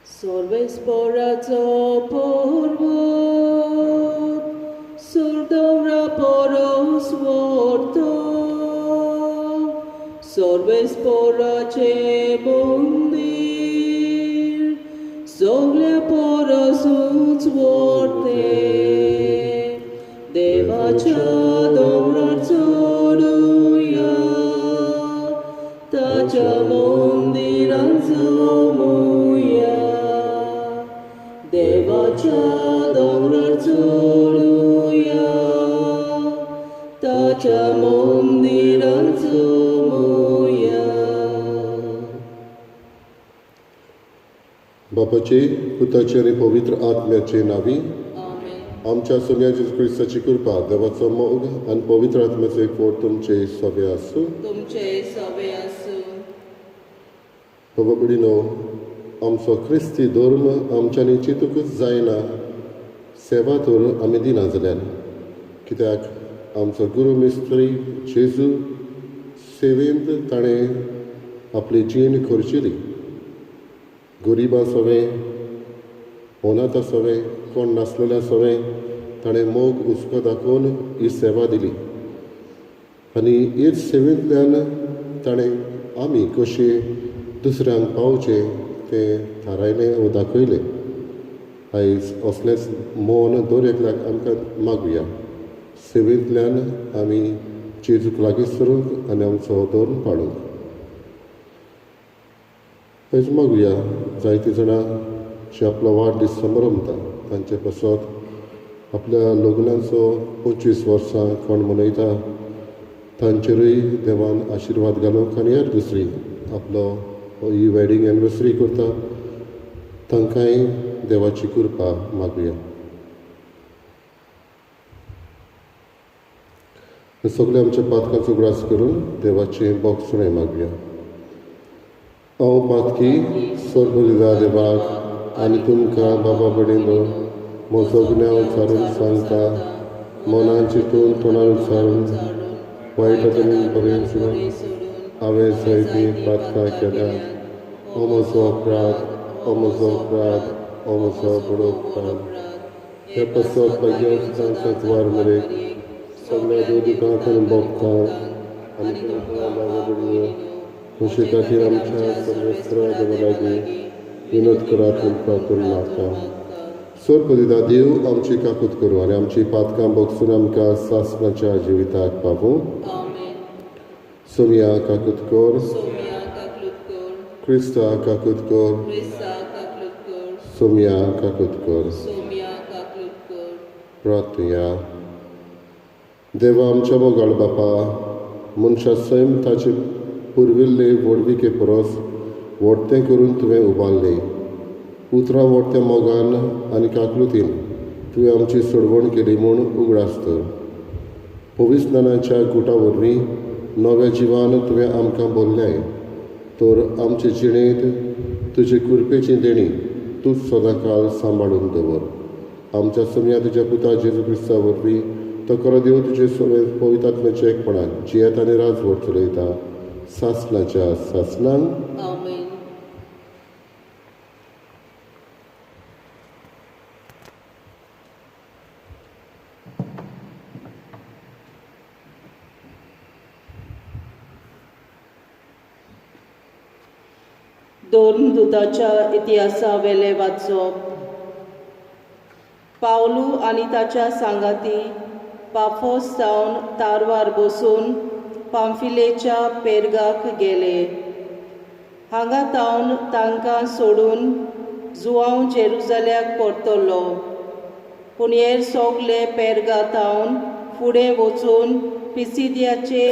सर्वेस्पोराचो पर्वत सुरदोंगरा परस व्हरता, सर्वेस्पोराचें मंदीर सगल्या परसूच व्हरतें. देवाच्या दोंगरार चडुया, ताच्या मंदिरांत जमुया. देवाच्या दोंगरार चडुया, ताच्या मंदिरांत जमुया. बापाचे, पुताचे आनी पवित्र आत्म्याचे नांवी. आमच्या सोम्या जेजू क्रिस्ताची कृपा, देवाचो मोग आनी पवित्र आत्म्याचो एकवट तुमचे सगळे आसूं. तुमचे सवे आसूं. बाबा भयणीनो, आमचो क्रिस्ती धर्म आमच्यांनी चिंतूंकच जायना सेवा तर आमी दिना जाल्यार, कित्याक आमचो गुरू मिस्त्री जेजू सेवेंत ताणें आपली जीण खर्चिली. गरिबां सवें, अनाथा सवें, कोण नासलेल्या सवें ताणें मोग हुस्को दाखोवन ही सेवा दिली. आनी हीच सेवेंतल्यान ताणें आमी कशें दुसऱ्यांक पावचें तें थारायलें वो दाखयलें. आयज असलेंच मन दर एकल्याक आमकां मागुया. सेवेंतल्यान आमी जेजूक लागीं सरूंक आनी आमचो धर्म पाळूंक. आयज मागुया जायतीं जाणां जे आपलो वाडदीस संभ्रमता तांचे पासत, आपल्या लग्नाचो 25 वर्सां कोण मनयता तांचेरूय देवान आशिर्वाद घालूंक, आनी हेर दुसरी आपलो ही वेडींग एनिवर्सरी करता तांकांय देवाची कृपा मागुया. सगळे आमच्या पातकांचो उगडास करून देवाचें बोगसणें मागुया. हांव पातकी सर्वदिदा देवाक आनी तुमकां बाबा भयणीनो म्हजो गुन्यांव उच्चारून सांगता, मनान चिंतून तोंडान उच्चारून वायट आनी बरें सोडून हांवें जायतीं पातकां केल्यांत. हो म्हजो अपराध, हो म्हजो अपराध, हो म्हजो व्हडो अपराध. हे पासत भाग्यांत तांच्या मरेक सगळ्या देवदुतांक आनी भक्तांक आनी तुमकां बाबा भयणीनो खुशी खातीर आमच्या सर्वेस्परा देवा लागीं विनोद करात म्हूण प्रार्थना मागता. सर्वपदिता देव आमची काकूत करूं आनी आमची पातकां बगसून आमकां सासणाच्या जिविताक पावूं. सोमिया काकूत कर, क्रिस्ता काकूत कर, सोमिया काकूत कर. प्रार्थया. देवा आमच्या मोगाळ बापा, मनशा सैम ताचे पुर्विल्ले व्हडविके परस व्हडतें करून तुवें उबारलें. उतरां व्हडत्या मोगान आनी काकलुतीन तुवें आमची सोडवण केली म्हूण उगडास दवर. पवित्रस्नानाच्या गुटा वरवीं नव्या जिवान तुवें आमकां बोल्ल्याय, तर आमचे जिणेंत तुजे कृपेची देणी तूंच सदांकाळ सांबाळून दवर. आमच्या सोम्या तुज्या पुता जेजू क्रिस्ता वरवीं तो खरो देव तुजे पवित्र आत्म्याच्या एकपणान जियेता आनी राजवट चलयता सासणाच्या सासणान. धर्मदूताच्या इतिहासावेलें वाचप. पावलू आनी ताच्या सांगाती पाफोस सावन तारवार बसून पांफिलेच्या पेर्गाक गेले. हांगा तावन तांकां सोडून जुआंव जेरुजाल्याक परतलो. पूण हेर सगले पेर्गा तावन फुडें वचून पिसिदियाचे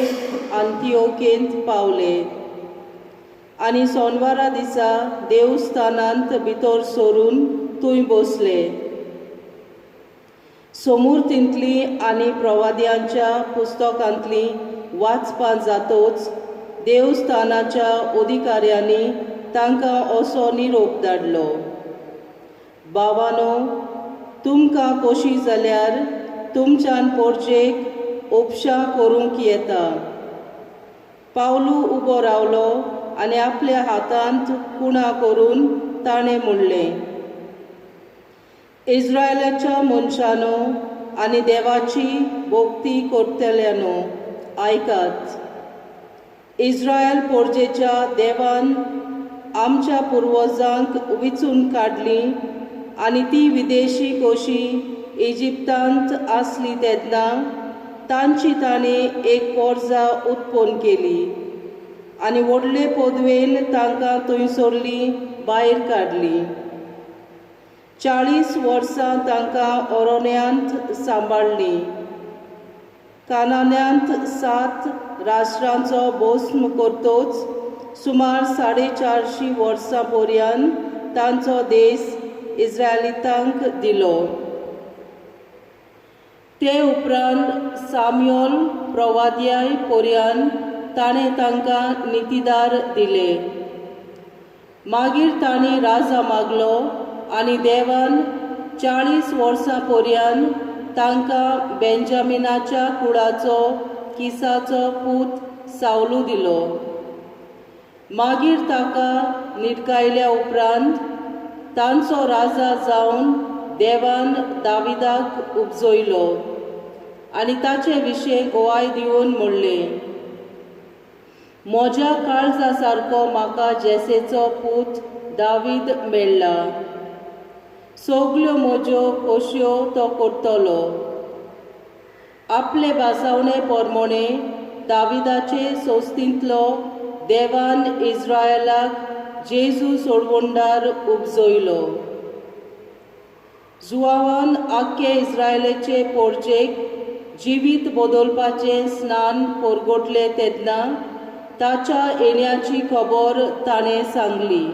आंतिओकेंत पावले आनी सोनवारा दिसा देवस्थानांत भितर सरून थंय बसले. सोमुर्तींतली आनी प्रवाद्यांच्या पुस्तकांतली वाचपां जातोच देवस्थानाच्या अधिकाऱ्यांनी तांकां असो निरोप धाडलो, भावानो, तुमकां कशी जाल्यार तुमच्यान पोरजेक उपशां करूंक येता. पावलू उबो रावलो आनी आपल्या हातांत कुणा करून ताणें म्हणलें, इस्रायलाच्या मनशानो आनी देवाची भक्ती करतल्यानो आयकात. इस्रायल पोरजेच्या देवान आमच्या पुर्वजांक विचून काडली आनी ती विदेशी कशी इजिप्तांत आसली तेन्ना तांची ताणें एक पोरजा उत्पन्न केली आनी व्हडले पदवेन तांकां थंयसरली भायर काडली. 40 वर्सां तांकां अरण्यांत सांबाळ्ळीं. कानान्यांत 7 राष्ट्रांचो भस्म करतोच सुमार 450 वर्सां पर्यंत तांचो देश इस्रायलितांक दिलो. ते उपरांत साम्योल प्रवाद्याय पर्यंत ताणें तांकां नितीदार दिले. मागीर तांणी राजा मागलो आनी देवान 40 वर्सां पर्यंत तांकां बेंजामिनाच्या कुळाचो किसाचो पूत सावलू दिलो. मागीर ताका निडकायल्या उपरांत तांचो राजा जावन देवान दाविदाक उपजयलो आनी ताचे विशीं गोवाय दिवन म्हणलें, म्हज्या काळजा सारको म्हाका जेसेचो पूत दावीद मेळ्ळा. सगल्यो म्हज्यो खोशयो तो करतलो. आपले भासावणे प्रमाणे दाविदाचे संस्थेंतलो देवान इस्रायलाक जेजू सोडवणदार उपजयलो. जुआवान आख्खे इस्रायलाचे पोरजेक जिवीत बदलपाचें स्नान परगटलें तेन्ना ताच्या येण्याची खबर ताणें सांगली.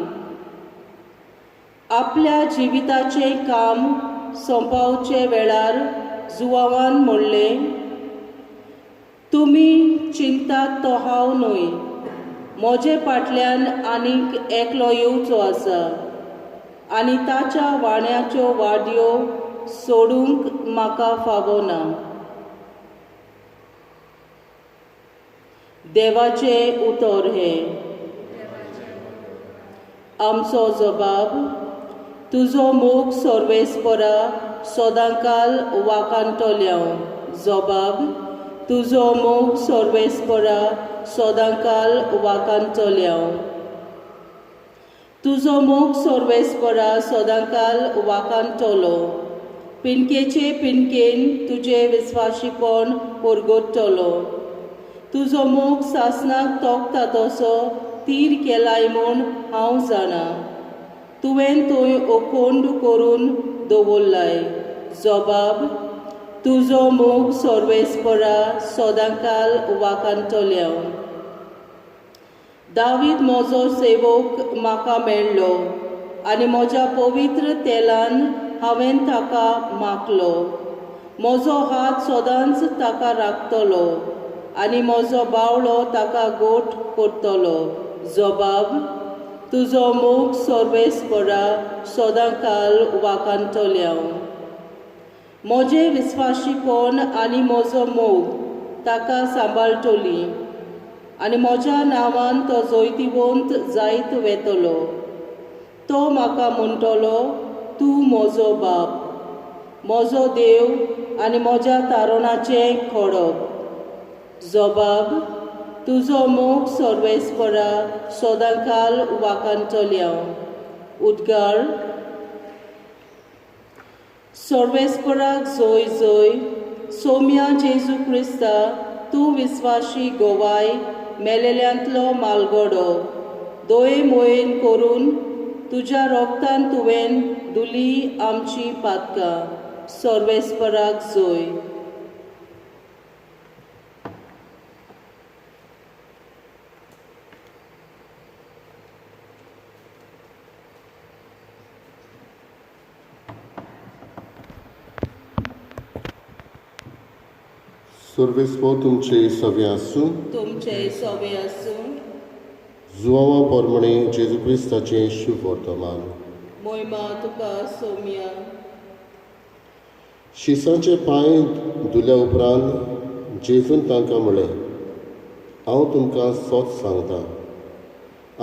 आपल्या जिविताचें काम सोंपावचे वेळार जुआवान म्हणलें, तुमी चिंतात तो हांव न्हय, म्हजे फाटल्यान आनीक एकलो येवचो आसा आनी ताच्या वाण्याच्यो वाडयो सोडूंक म्हाका फावना. देवाचें उतर हें. आमचो जबाब, तुजो मोग सर्वेस्परा सदांकाल वाखाणटल्यांव. जबाब, तुजो मोग सर्वेस्परा सदांकाल वाखाणटल्यांव. तुजो मोग सर्वेस्परा सदांकाल वाखाणटलो. पिनकेचे पिनकेन तुजें विस्वाशीपण परगटतलो. तुजो मोग सासणाक तोखता तसो तीर केलाय म्हूण हांव जाणा. तुवें थंय अखंड करून दवरलाय. जबाब, तुजो मोग सर्वेस्परा सदांकाल वाखाणटल्यांव. दावीद म्हजो सेवक म्हाका मेळ्ळो आनी म्हज्या पवित्र तेलान हांवें ताका माखलो. म्हजो हात सदांच ताका राखतलो आनी म्हजो बावळो ताका गोट करतलो. जबाब, तुजो मोग सर्वेस्परा सदांकाल वाखाणटल्यांव. म्हजें विस्वाशीपण आनी म्हजो मोग ताका सांबाळटली आनी म्हज्या नांवान तो जैतिवंत जायत वेतलो. तो म्हाका म्हणटलो, तूं म्हजो बाप, म्हजो देव आनी म्हज्या तारणाचें खडप. जबाब, तुजो मोग सर्वेस्परा सदांकाल वाखाणटल्यांव. उद्गार, सर्वेस्पराक जय जय. सोम्या जेजू क्रिस्ता, तूं विस्वाशी गोवाय मेलेल्यांतलो मालगडो, दोये मोयेन करून तुज्या रोगतान तुवें धुली आमची पातकां. सर्वेस्पराक जय. सर्वेस्पर तुमचे सवे आसूं. तुमचे सवे आसूं. जुआवा प्रमाणे जेजू क्रिस्ताचें शुभ वर्तमान. मोहिमा तुका सोम्या. शिसांचे पांय धुल्या उपरांत जेजून तांकां म्हळें, हांव तुमकां सत सांगता,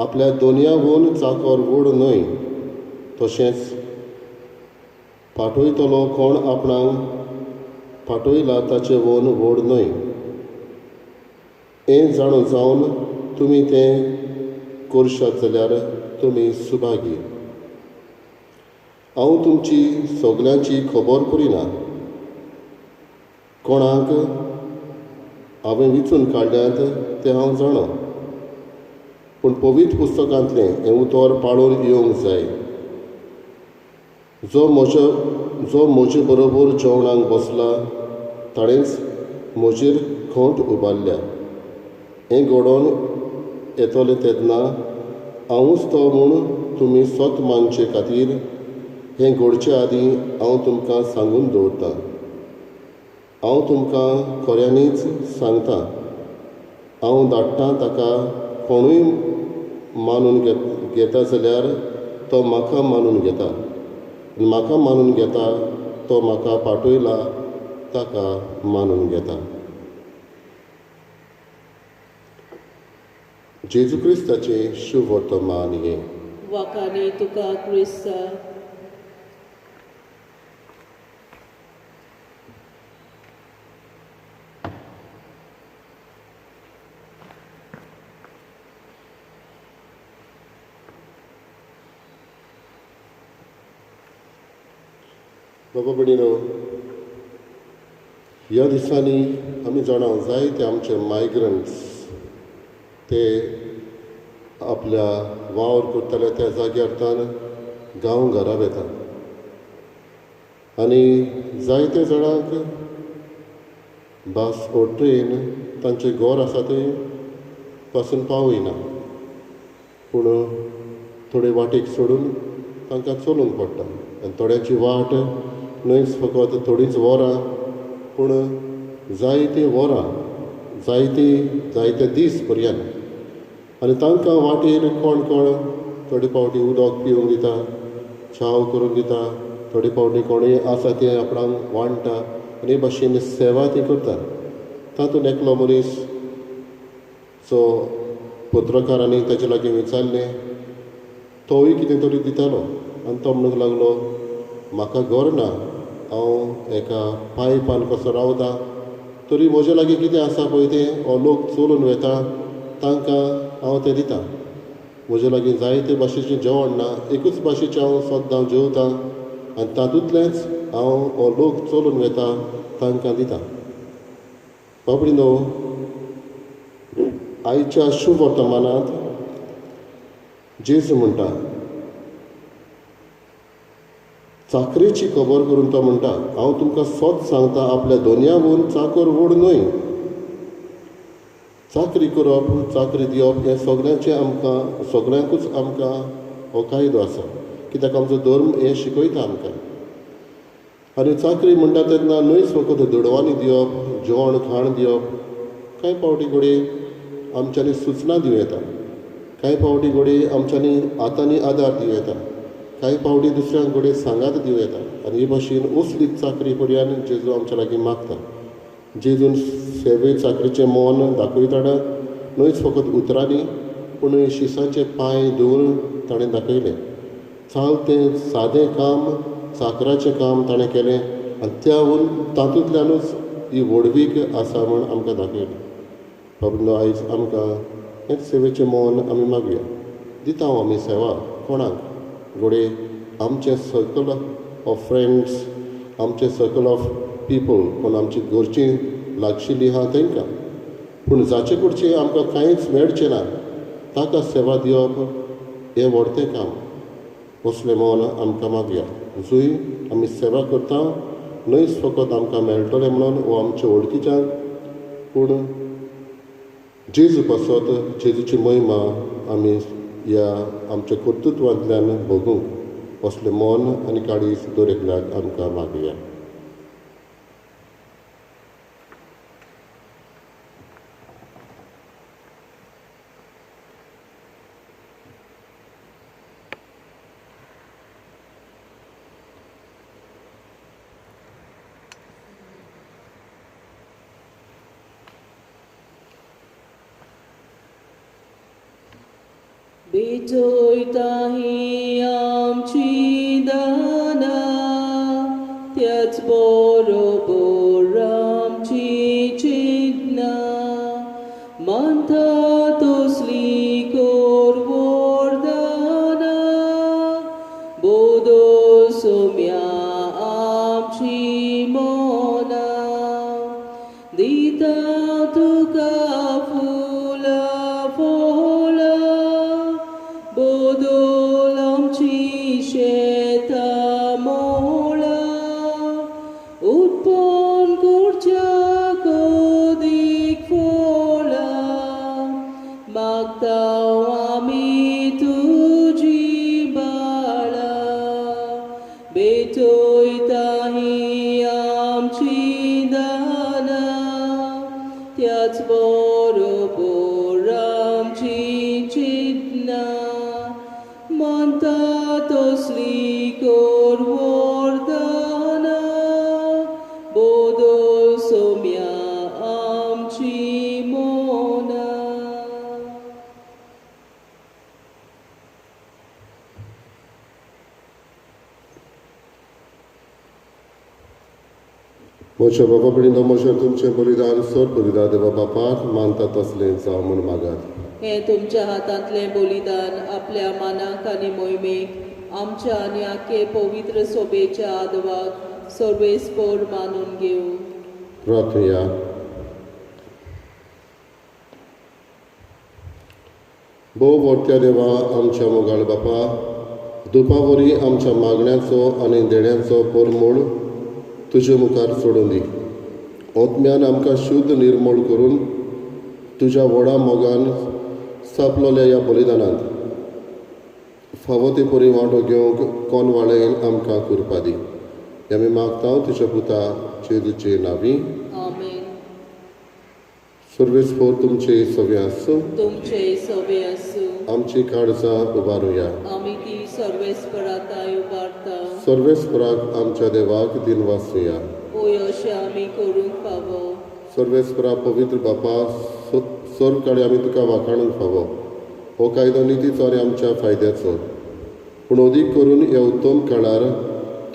आपल्या दोनयावून चाकर व्हड न्हय, तशेंच पाठयतलो कोण आपणाक पाठयला ताचें वोन व्हड न्हय. हें जाणो जावन तुमी तें करशात जाल्यार तुमी सुभागी. हांव तुमची सगल्यांची खबर करिना. कोणाक हांवें विचून काडल्यात तें हांव जाणा, पूण पवित्र पुस्तकांतलें हें उतर पाळून येवंक जाय. जो म्हजे बरोबर जेवणाक बसला ताणेंच म्हजेर खोंट उबारल्या. हें घडोवन येतलें तेन्ना हांवूच तो म्हूण तुमी सत मानचे खातीर हें घडचे आदीं हांव तुमकां सांगून दवरतां. हांव तुमकां खऱ्यांनीच सांगता, हांव धाडटां ताका कोणूय मानून घेता जाल्यार तो म्हाका मानून घेता, आनी म्हाका मानून घेता तो म्हाका पाठयला ताका मानून घेता. जेजू क्रिस्ताचें शुभवर्तमान हें. वाखाणे तुका क्रिस्ता. बाबा भयणीनो, ह्या दिसांनी आमी जाणा जायते आमचे मायग्रंट्स ते आपल्या वावर करताले त्या जाग्यार तान गांव घरा वेता आनी जायते जाणांक बस ओ ट्रेन तांचें घर आसा तें पासून पावयना, पूण थोडे वाटेक सोडून तांकां चलूंक पडटा. आनी थोड्यांची वाट न्हयच फकत थोडींच वरां, पूण जायतीं वरां, जायते दीस पर्यंत. आनी तांकां वाटेर कोण कोण थोडे फावटी उदक पिवंक दिता, च्याव करून दिता, थोडे फावटी कोणूय आसा तें आपणाक वांट्टा आनी हे भाशेन सेवा ती करता. तातूंत एकलो मनीस जो पत्रकारांनी ताचे लागीं विचारलें, तोवूय कितें तरी दितालो आनी तो म्हणूंक लागलो, म्हाका घर ना, हांव एका पायपान कसो रावता, तरी म्हजे लागीं कितें आसा पळय तें हो लोक चलून वेता तांकां हांव तें दिता. म्हजे लागीं जायते भाशेचें जेवण ना, एकूच भाशेचें हांव सद्दां जेवतां आनी तातूंतलेंच हांव हो लोक चलून वेता तांकां दिता. बाबडीनो, आयच्या शुभ वर्तमानांत जेजू म्हणटा, चाकरेची खबर करून तो म्हणटा, हांव तुमकां सत सांगता, आपल्या दोनयावून चाकर व्हड न्हय. चाकरी करप, चाकरी दिवप हें सगळ्यांचें आमकां, सगळ्यांकूच आमकां हो कायदो आसा, कित्याक आमचो धर्म हें शिकयता आमकां. आनी चाकरी म्हणटा तेन्ना न्हयच फकत दुडवांनी दिवप, जेवण खाण दिवप, कांय फावटी घडये आमच्यांनी सुचना दिवं येता, कांय फावटी घडये आमच्यांनी हातांनी आदार दिवं येता, कांय फावटी दुसऱ्यांक घडये सांगात दिवं येता. आनी हे भाशेन असली चाकरी पर्यंत जेजू आमच्या लागीं मागता. जेजून सेवे चाकरीचें मन दाखयतना न्हयच फकत उतरांनी, पूण शिसांचे पांय धुवन ताणें दाखयलें. चालतें सादें काम, चाकराचें काम ताणें केलें आनी त्याहून तातूंतल्यानूच ही व्हडवीक आसा म्हूण आमकां दाखयलें. बाबा, आयज आमकां हेंच सेवेचें मन आमी मागया. दिता आमी सेवा कोणाक? घडये आमचें सर्कल ऑफ फ्रेंड्स, आमचें सर्कल ऑफ पिपल, कोण आमची घरचीं लागशिल्लीं आहा तांकां. पूण जाचे कडचें आमकां कांयच मेळचें ना ताका सेवा दिवप हें व्हडतें काम. असलें मन आमकां मागया. जंय आमी सेवा करता न्हयच फकत आमकां मेळटलें म्हणून वो आमचे वळखीच्यान, पूण जेजू पासत जेजूची महिमा आमी ह्या आमच्या कर्तृत्वांतल्यान भोगूंक असलें मन आनी काळीज दर एकल्याक आमकां मागया. भेटयता ही आमची सोम्या आमची मोना दिता तुका फुलां फळां बदल आमची शेतां मोळां उत्पन्न करच्याक अदीक फळां मागता आमी तुजी बाळां भेटयता ही आमची दानां त्याच बरोबर आमची चिंतनां मानता तसली कर वरदानां बदल सोम्या आमची मोनां. म्हज्या बाबा भयणींनो, म्हजें तुमचें बलिदान सर बलिदान देवा बापाक मानता तसलें जावं म्हूण मागात. हें तुमच्या हातांतलें बलिदान आपल्या मानाक आनी मोहिमेक आमच्या आनी आखे पवित्र सोबेच्या आदवाक सर्वेस्पोर मानून घेवं. प्रार्थया. भोव व्हडत्या देवा, आमच्या मोगाळ बापा, दुपा वरी आमच्या मागण्याचो आनी देण्याचो परमोळ तुजे मुखार सोडून दी. आत्म्यान आमकां शुद्ध निर्मूळ करून तुज्या व्हडा मोगान स्थापलोल्या ह्या बलिदानांत फावो ते परी वांटो घेवंक कोनवाळेन आमकां कृपा दी. हें आमी मागता तुज्या पुता जेजूचे नांवी. आमेन. सर्वेस्पोर तुमचे सगळे आसूं. तुमचे सवे आसूं. आमची काळजां उबारुया. आमी ती सर्वेस्पराताय उबारता. सर्वेस्पराक आमच्या देवाक दिनवासुया. होय, अशें आमी करूंक फावो. सर्वेस्परा पवित्र बापा, सर्व काळी आमी तुका वाखाणूंक फावो. हो कायदो नितीचो आनी आमच्या फायद्याचो, पूण अदीक करून ह्या उत्तम काळार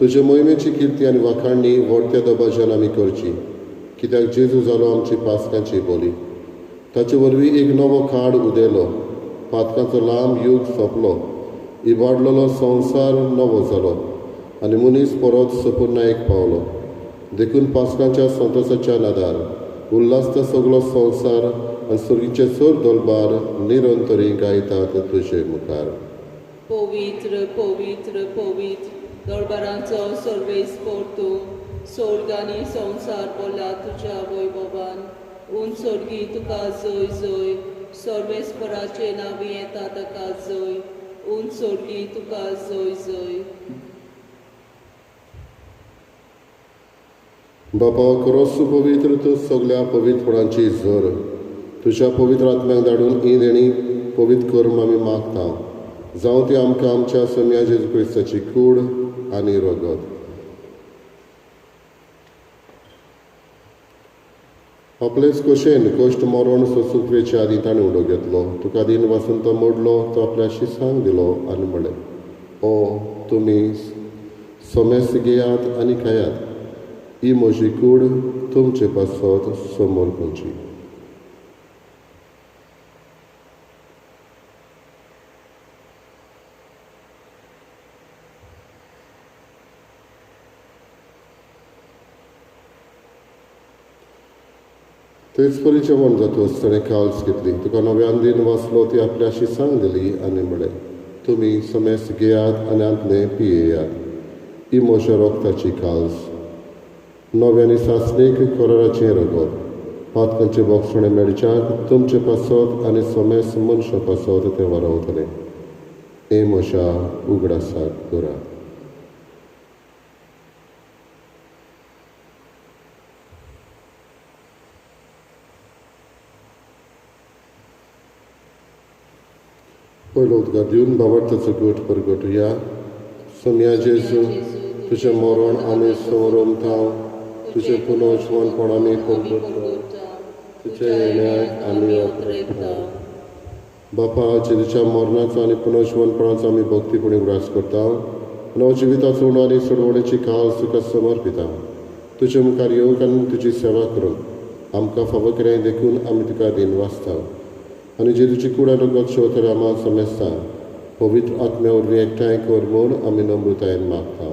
तुजे मोहिमेची किर्ती आनी वाखाणणी व्हडत्या दबाज्यान आमी करची. कित्याक जेजू जालो आमची पास्कांची बोली. ताचे वरवीं एक नवो काळ उदेलो, पातकांचो लांब यूग सोंपलो, इबाडलेलो संवसार नवो जालो आनी मनीस परत सपुर्णायेक पावलो. देखून पास्कांच्या संतोसाच्या नादार उल्हासता सगलो संवसार आनी सर्गीचे चड दलबार निरंतरी गायतात तुजे मुखार. पवित्र पवित्र पवित्र दरबारांचो सर्वेस्पोर तूं, स्वर्ग आनी संवसार बोला तुज्या वैभवान. उंच स्वर्गी तुका जय जय, सर्वेस्पराचे नांवी येता ताका जय. उंच स्वर्गी तुका जय जय. बापा, खरोच पवित्र तूं सगल्या पवित्रपणाची झर. तुज्या पवित्र आत्म्याक धाडून ही देणी पवित्र कर म्हूण आमी मागता. जावं ती आमकां आमच्या सोम्या जेजू क्रिस्ताची कूड आनी रगत. आपलेच कशेन कश्ट मरण सोसूंक वेचे आदीं ताणें उडो घेतलो. तुका दिन वासून तो मोडलो, तो आपल्या शिसांक दिलो आनी म्हणलें, ओ तुमी सोमेस घेयात आनी खायात, ही म्हजी कूड तुमचे पासत समोर करची. तेच परी जेवण जातकच ताणें काल्स घेतली, तुका नव्यान दिन वाचलो, ती आपल्या शिसांक दिली आनी म्हणलें, तुमी समेस घेयात आनी आंतलें पियेयात, ही म्हज्या रोगताची काल्स, नव्या आनी सासणीक कराराचें रगत, पातकांचें बोगसणें मेळच्याक तुमचे पासत आनी समेस मनशां पासत तें वारावतलें. हें म्हज्या उगडासाक करात. पयलो उदकार दिवन भावार्थाचो गट परगटुया. सोम्या जेजू, तुजें मरण आमी समरमता, तुजें पुनर्जिवनपण आमी परगटता, तुज्या येण्याक आमी अत्रेकता. बापा, जेजूच्या मरणाचो आनी पुनर्जिवनपणाचो आमी भक्तीपणी उगडास करता. नव जिविताचो उणो आनी सोडवणेची काळ तुका समर्पिता. तुजे मुखार येवंक आनी तुजी सेवा करूंक आमकां फावो केलें देखून आमी तुका दिनवासता. आनी जेजूची कूड आनी रगत शेवतले आम्हा समेस्तांक पवित्र आत्म्या वरवीं एकठांय कर म्हूण आमी नम्रतायेन मागता.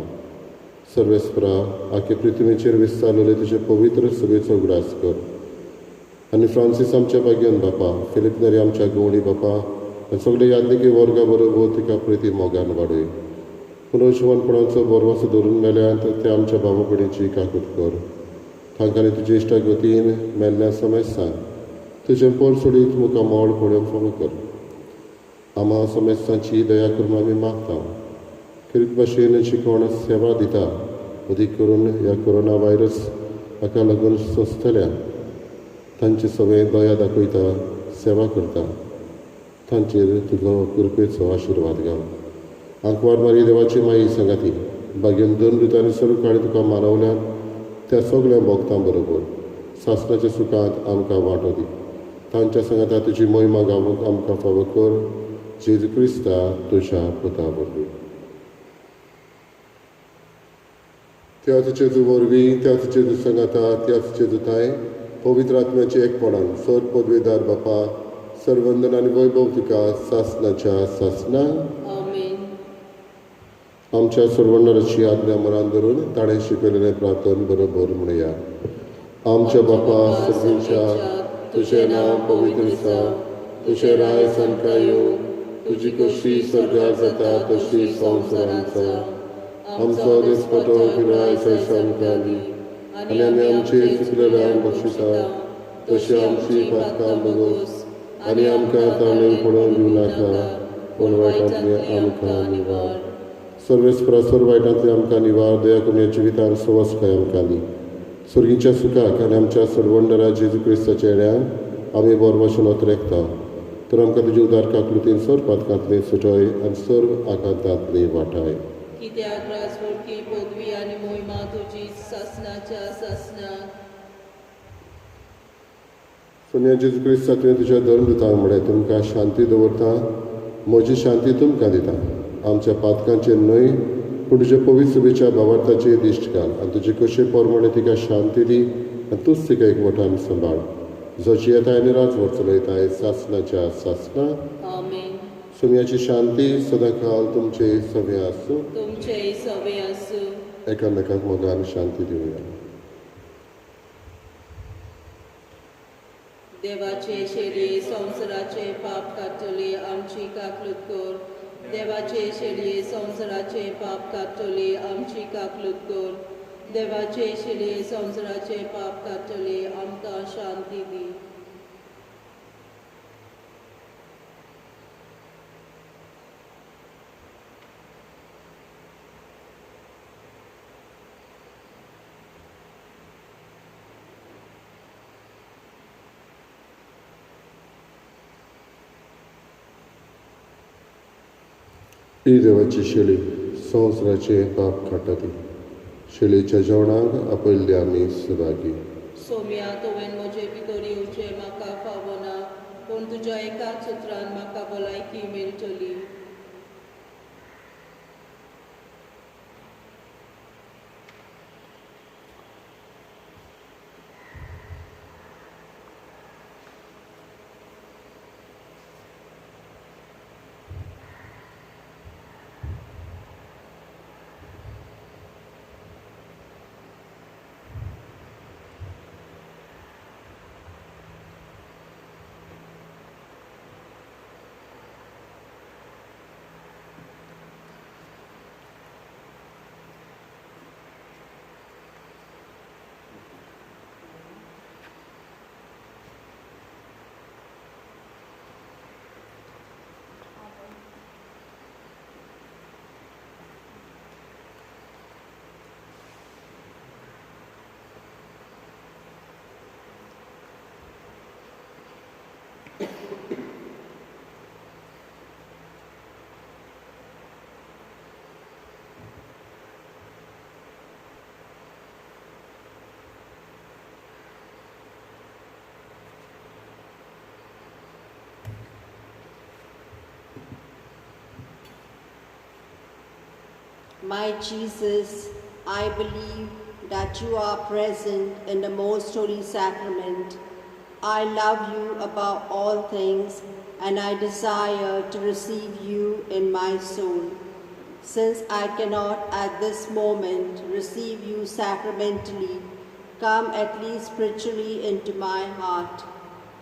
सर्वेस्परा आखे पृथ्वीचेर विस्तारलेले तुजे पवित्र सभेचो उगडास कर आनी फ्रांसीस आमच्या भाग्यान बापा, फिलीप नेरी आमच्या गवळी बापा आनी सगळे यादनिकी वर्गा बरोबर तिका प्रिती मोगान वाडय. पुनर्जिवनपणाचो बरवासो धरून मेल्यांत ते आमच्या बाबा भयणीची काकूत कर. तांकां तुजे इश्टा गतीन मेल्ल्या समेस्तान तुजें पोर सोडीत मुखार मोळ पळोवंक फावो कर. आमा समेस्तांची दया करून आमी मागता. खेरीत भाशेन शिकवण सेवा दिता, अदीक करून ह्या कोरोना व्हायरस हाका लागून सोंसतल्या तांचे सगळें दया दाखयता, सेवा करता. तांचेर तुजो कृपेचो आशिर्वाद घाल. आंकवार मारी देवाची माई सांगाती भाग्यान दोन दुतांनी सर्व काळी तुका मानवल्यान त्या सगळ्या भोगतां बरोबर सासणाच्या सुखांत आमकां वांटो दी. तांच्या सांगाता तुजी मोहिमा गावूंक आमकां फावो कर. जेजू क्रिस्ता तुज्या पुता वरवीं. त्याच जेजू वरवीं, त्याच जेजू सांगाता, त्याच जेजूताय पवित्र आत्म्याचे एकपणान सर पदवेदार बापा सर्वंदन आनी वैभव तुका सासणाच्या सासणा. आमच्या सर्वंडराची आज्ञा मनान धरून ताणें शिकयलेलें प्रार्थन बरोबर म्हणया. आमच्या बापा सर्गीच्या, तुजें नांव पवित्र जावं, तुजें राय सामकां येवं, तुजी कशी स्वर्गार जाता तशी संवसारांत जावं. आमचो दिसपटो पिराय आमकां दी आनी आमी आमचे चुकलेल्यांक बक्षिता तशी आमची पातकां बगोस आनी आमकां ताणें पडोवन दिवं नाका, पूण वायटांतले आमकां निवार. सर्वेस्परा सर्व वायटांतले आमकां निवार. दया करून ह्या जिवितान सवसकाय आमकां दी. स्वर्गीच्या सुखाक आनी आमच्या सर्वंडरा जेजू क्रिस्ताच्या येण्यान आमी बरो नोतरेकता. तर आमकां तुजी उदार काकलुतीन सर्व पातकांतली सुटय आनी सर्व आकांतांतली वाटाय. कित्याक राजवटकी पदवी आनी मोहिमा तुजी सासणाच्या सासणाक. सोनिया जेजू क्रिस्ता तुवें तुज्या धर्मदुतांक म्हळें, तुमकां शांती दवरता, म्हजी शांती तुमकां दिता. आमच्या पातकांचेर न्हय पूण तुज्या पवित्र सभेच्या भावार्थाचेर दिश्ट घाल आनी तुजे कशे प्रमाणे तिका शांती दी आनी तूंच तिका एकवटान सांबाळ. जो जियेताय आनी राजवट चलयताय सासणाच्या सासणा. आमेन. सोम्याची शांती सदांकाल तुमचे सवे आसूं. तुमचे सवे आसूं. एकामेकांक मोगान शांती दिवया. देवाचे शेळये संवसाराचे पाप काडटले आमची काकलूत कर. देवाचे शेळये संवसाराचे पाप काडटले आमची काकलूत कर. देवाचे शेळये संवसाराचे पाप काडटले आमकां शांती दी. ही देवाची शेळी संवसाराचे पाप काडटा ती. शेळीच्या जेवणाक आपयल्ले आमी सभागी. सोम्या, तुवें म्हजे भितर येवचें म्हाका फावना, पूण तुज्या एकाच उतरान म्हाका भलायकी मेळटली. My Jesus, I believe that you are present in the most holy sacrament. I love you above all things, and I desire to receive you in my soul. Since I cannot at this moment receive you sacramentally, come at least spiritually into my heart.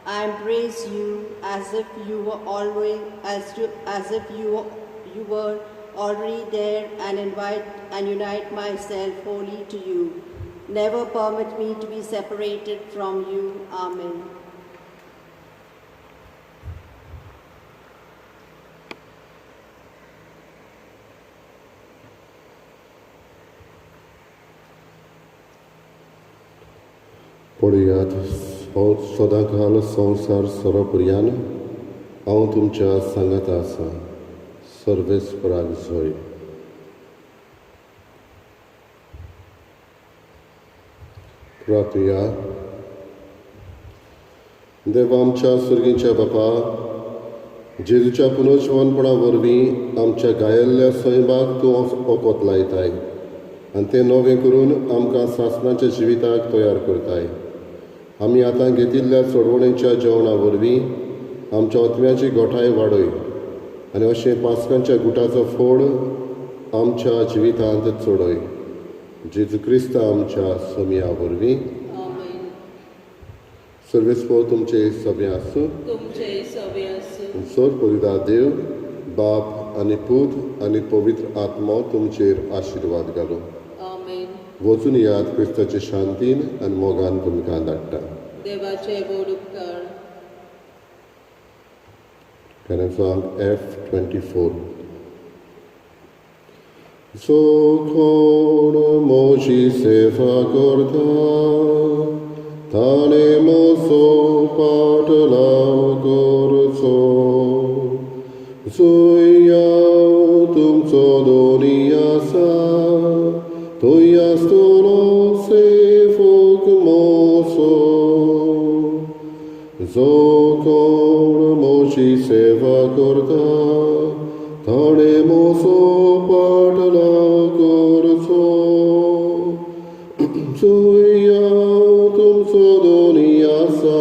I embrace you as if you were always as if you were already there, and invite and unite myself wholly to you. Never permit me to be separated from you. Amen. पळयात सदांकाल संवसार सोरोपर्यान हांव तुमच्या सांगात आसा. सर्वेस्पराक जय. प्रार्थुया. देवा आमच्या सुर्गीच्या बापा, जेजूच्या पुनर्जिवनपणा वरवीं आमच्या गायल्ल्या सैमाक तूं वखद लायताय आनी तें नवें करून आमकां सासणाच्या जिविताक तयार करताय. आमी आतां घेतिल्ल्या चडवणेच्या जेवणा वरवीं आमच्या आत्म्याची गोठाय वाडय आनी अशें पास्कांच्या गुटाचो फोड आमच्या जिवितांत चडय. जेजू क्रिस्त आमच्या सोमया वरवीं. सर्वेस्पर तुमचे सगळें आसूं. सर परिदा देव बाप आनी पूत आनी पवित्र आत्मो तुमचेर आशिर्वाद घालूं. वचून याद क्रिस्ताचे शांतीन आनी मोगान तुमकां धाडटा. देवाचे व्हड उपकार. गाण्याचो अंक F24. जो कोण म्हजी सेवा करता ताणें म्हजो पाटलाव करचो. जंय हांव तुमचो दोनी आसा थंय आसतलो सेवक म्हजो. जो कोण म्हजी सेवा करता ताणें म्हजो पाटलाव करचो. जंय हांव तुमचो दोनी आसा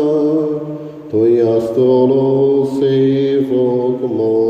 थंय आसतलो सेवक म्हजो.